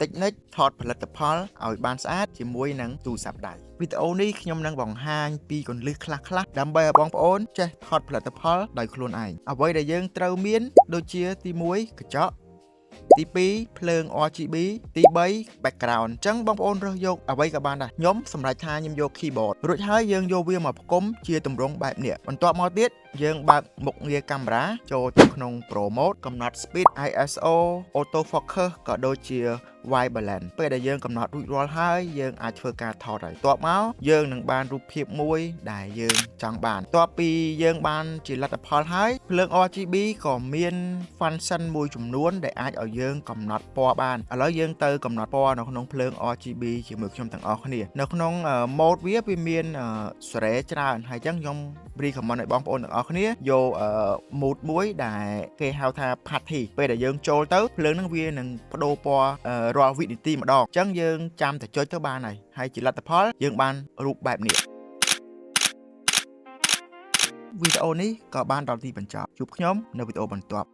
Technique ថតផលិតផលឲ្យបានស្អាតជាមួយនឹងទូរស័ព្ទដៃវីដេអូនេះខ្ញុំនឹងបង្ហាញពីគន្លឹះខ្លះៗដើម្បីឲ្យបងប្អូនចេះថតផលិតផលដោយខ្លួនឯងអ្វីដែលយើងត្រូវមានដូចជាទី1កញ្ចក់ទី2ភ្លើង RGB ទី3 background អញ្ចឹងបងប្អូនរើសយកអ្វីក៏បានដែរខ្ញុំសម្រេចថាខ្ញុំយក keyboard រួចហើយយើងយកវាមកផ្គុំជាទម្រង់បែបនេះបន្ទាប់មកទៀតយើងបើកមុខងារកាមេរ៉ាចូលទៅក្នុង Pro Mode កំណត់ speed ISO auto focus ក៏ដូចជា white balance ពេលដែលយើងកំណត់រួចរាល់ហើយយើងអាចធ្វើការថតហើយតបមកយើងនឹងបានរូបភាពមួយដែលយើងចង់បានតបពីយើងបានជាលទ្ធផលហើយភ្លើង RGB ក៏មាន function មួយចំនួនដែលអាចឲ្យយើងកំណត់ពណ៌បានឥឡូវយើងទៅកំណត់ពណ៌នៅក្នុងភ្លើង RGB ជាមួយខ្ញុំទាំងអស់គ្នានៅក្នុង mode វាវាមានសេរីច្រើនហើយអញ្ចឹងខ្ញុំ recommend ឲ្យបងប្អូនទាំងអស់គ្នាយក mode មួយដែលគេហៅថា party ពេលដែលយើងចូលទៅភ្លើងហ្នឹងវានឹងបដូរពណ៌រាល់វិនាទីម្ដងអញ្ចឹងយើងចាំតែចុចទៅបានហើយហើយជាលទ្ធផលយើងបានរូបបែបនេះវីដេអូនេះក៏បានដល់ទីបញ្ចប់ជួបខ្ញុំនៅវីដេអូបន្ទាប់។